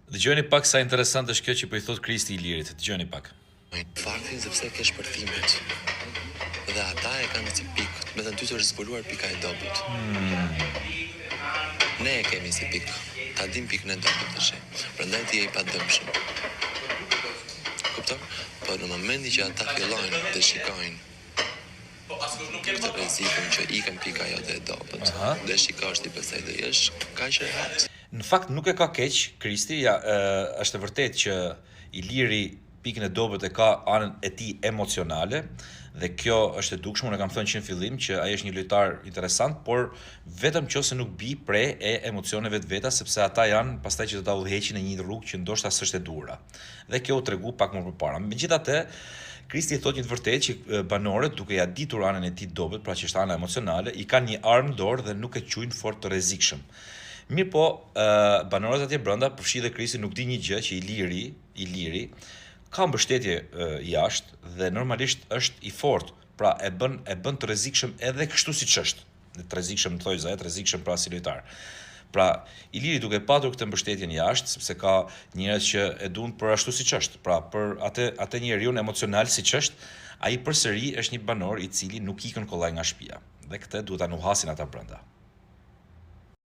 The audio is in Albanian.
Dëgjojeni pak sa interesant është kjo që po i thotë Kristi Ilirit. Dëgjojeni pak. Faktin sepse ke shpërthimet dhe ata e kanë si pikë, do me thënë ty të është zbuluar pika e dobët. Ne e kemi si pikë, ta dim pikën e dobët tash. Prandaj ti je i padëmshëm. Kupton? Po në momentin që ata fillojnë të shikojnë këtë rrezikun që ikën pika jote e dobët, dhe shikosh ti pastaj do jesh kaq rehat. Në fakt nuk e ka keq Kristi, ja, është e vërtetë që Iliri pikën e dobët e ka anën e tij emocionale dhe kjo është e dukshme, unë e kam thënë që në fillim që ai është një lojtar interesant, por vetëm nëse nuk bi pre e emocioneve të veta, sepse ata janë pastaj që do ta udhëheqin në një rrugë që ndoshta s'është e duhura. Dhe kjo u tregu pak më përpara. Megjithatë, Kristi thotë një të vërtetë që banorët duke ja ditur anën e tij të dobët, pra që është ana emocionale, i kanë një armë në dorë dhe nuk e quajnë fort të rrezikshëm. Mirëpo, banorët atje brenda, përfshi dhe Kristi nuk di një gjë që Iliri, Iliri ka mbështetje jashtë dhe normalisht është i fortë, pra e bën e bën të rrezikshëm edhe kështu siç është. Të rrezikshëm në thonjëza, të rrezikshëm pra si lojtar. Pra, Iliri duke patur këtë mbështetjen jashtë, sepse ka njerëz që e duan për ashtu siç është, pra për atë atë njeriun emocional siç është, ai përsëri është një banor i cili nuk ikën kollaj nga shtëpia. Dhe këtë duhet ta nuhasin ata brenda.